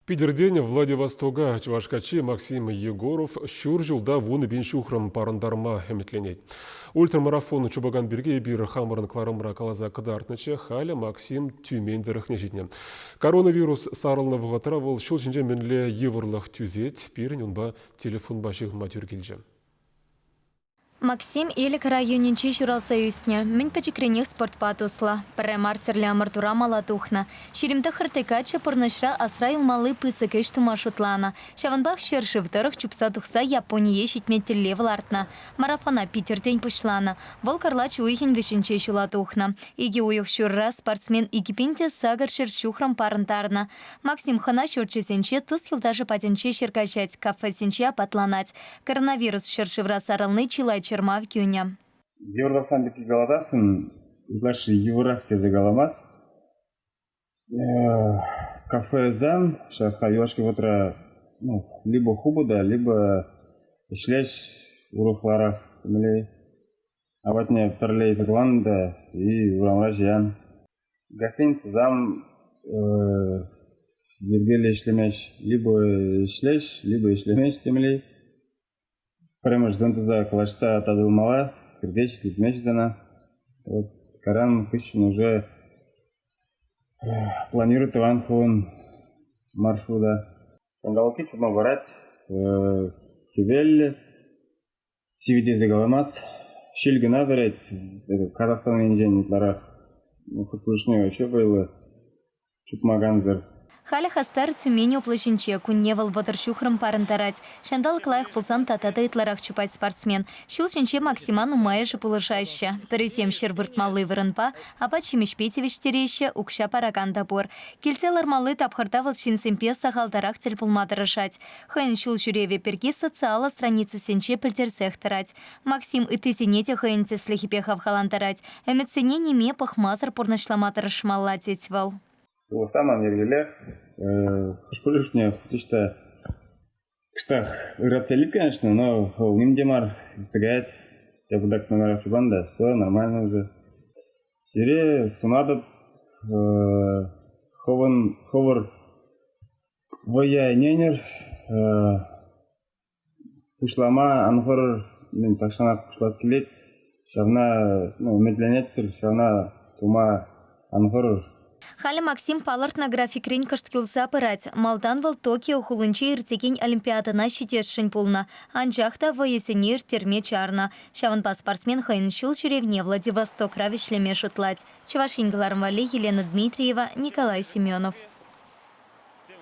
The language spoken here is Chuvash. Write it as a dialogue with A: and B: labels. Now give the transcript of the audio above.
A: Питӗртен Владивостока чӑваш каччи Максим Егоров ҫур ҫулта 10 000 ҫухрӑм парӑнтарма ӗмӗтленет. Ультрамарафон чупакан пирки эпир хамӑрӑн кӑларӑмра каласа кӑтартнӑччӗ. Халӗ Максим Тюмень тӑрӑхне ҫитнӗ. Коронавирус сарӑлнӑ вӑхӑтра вӑл ҫул ҫинче мӗнле йывӑрлӑх тӳсет, пирӗн унпа телефонпа ҫыхӑнма тӳр килчӗ.
B: Максим Элӗк районӗнче ҫуралса ӳснӗ. Мӗн пӗчӗкренех спортпа туслӑ. Пӗрре мар тӗрлӗ ӑмӑртура мала тухнӑ. 29-ти каччӑ пурнӑҫра асра юлмалли пысӑк ӗҫ тума шутланӑ. Ҫавӑнпах ҫӗршыв тӑрӑх чупса тухса Японие ҫитме тӗллев лартнӑ. Марафона Питӗртен пуҫланӑ. Вӑл кӑрлач уйӑхӗн вӗҫӗнче ҫула тухнӑ. Икӗ уйӑх ҫурра спортсмен 2800 ҫухрӑм парӑнтарнӑ. Максим хӑна ҫурчӗсенче тус-юлташӗ патӗнче ҫӗр каҫать, кафесенче апатланать. Коронавирус ҫӗршывра сарӑлни чылай чӑрмав кӳнӗ.
C: Йывӑрлӑхсем пирки калатассӑн ытлашши йывӑрах тесе каламас. Кафесем ҫак юлашки вӑхӑтра ну, либо хупӑ та, либо ӗҫлеҫ урӑхларах мӗнле апатне пӗрле илсе кӑларнӑ та и урамра ҫиян. Гостиницӑсем йӗркеллӗ ӗҫлемеҫ. Либо ӗҫлеҫ, либо ӗҫлемест темелле. Пӗрремӗшсем туса калаҫса татӑлмалла, кӗртеҫ, кӗртмеҫ сана. Вот кайран хыҫҫӑн уже планирую тӑван хулан маршрута. Ҫанталӑкки чупма парать, хӗвеллӗ, Сивӗ тесе каламас. Ҫил кӑна вӗрет. Казахстан енчен ытларах хутпуҫне вообще вӑйлӑ чупма кансӗр.
B: Халӗ хастар Тюмень облаҫӗнче. Кунне вӑл 30 ҫухрӑм парӑнтарать. Ҫанталӑк лайӑх пулсан тата та ытларах чупать спортсмен. Ҫул ҫинче Максима нумайӑшӗ пулӑшаҫҫӗ. Пӗрисем ҫӗр выртмалли вырӑнпа, апат-ҫимӗҫпе тивӗҫтереҫҫӗ, укҫа паракан та пур. Килте лармалли тапхӑрта вӑл ҫынсемпе сахалтарах тӗл пулма тӑрӑшать. Хӑйӗн ҫул ҫӳревӗ пирки социаллӑ страницӑсенче пӗлтерсех тӑрать. Максим ыттисене те хӑйӗн тӗслӗхӗпе хавхалантарать. Ӗмӗтсене ниме пӑхмасӑр пурнӑҫлама тӑрӑшмалла, тет вӑл.
C: Сывлӑхса ман йӗркелех. Хӑш-пӗр чухне хутӗҫ та кӑштах ыратса илет, конечно, но вӑл ним те мар, иртсе каять. Я пытак номерах чупан та, все нормально уже. Сире сунатӑп хӑвӑн хӑвӑр Вӑййа ӗненӗр, пуҫлама ан хӑрӑр, мӗн тахҫанах пуҫлас килет, ҫавна ну, ӗмӗтленетпӗр, ҫавна тума ан хӑрӑр.
B: Халӗ Максим палӑртнӑ графикрен кӑшт юлса пырать. Малтан вӑл Токио хулинче иртекен Олимпиадӑна ҫитесшӗн пулнӑ, анчах та вӑйӑсене ирттерме чарнӑ. Ҫавӑнпа спортсмен хӑйӗн ҫул ҫӳревне Владивостокра вӗҫлеме шутлать. Чӑваш Ен кӑларӑм валли Елена Дмитриева, Николай Семенов.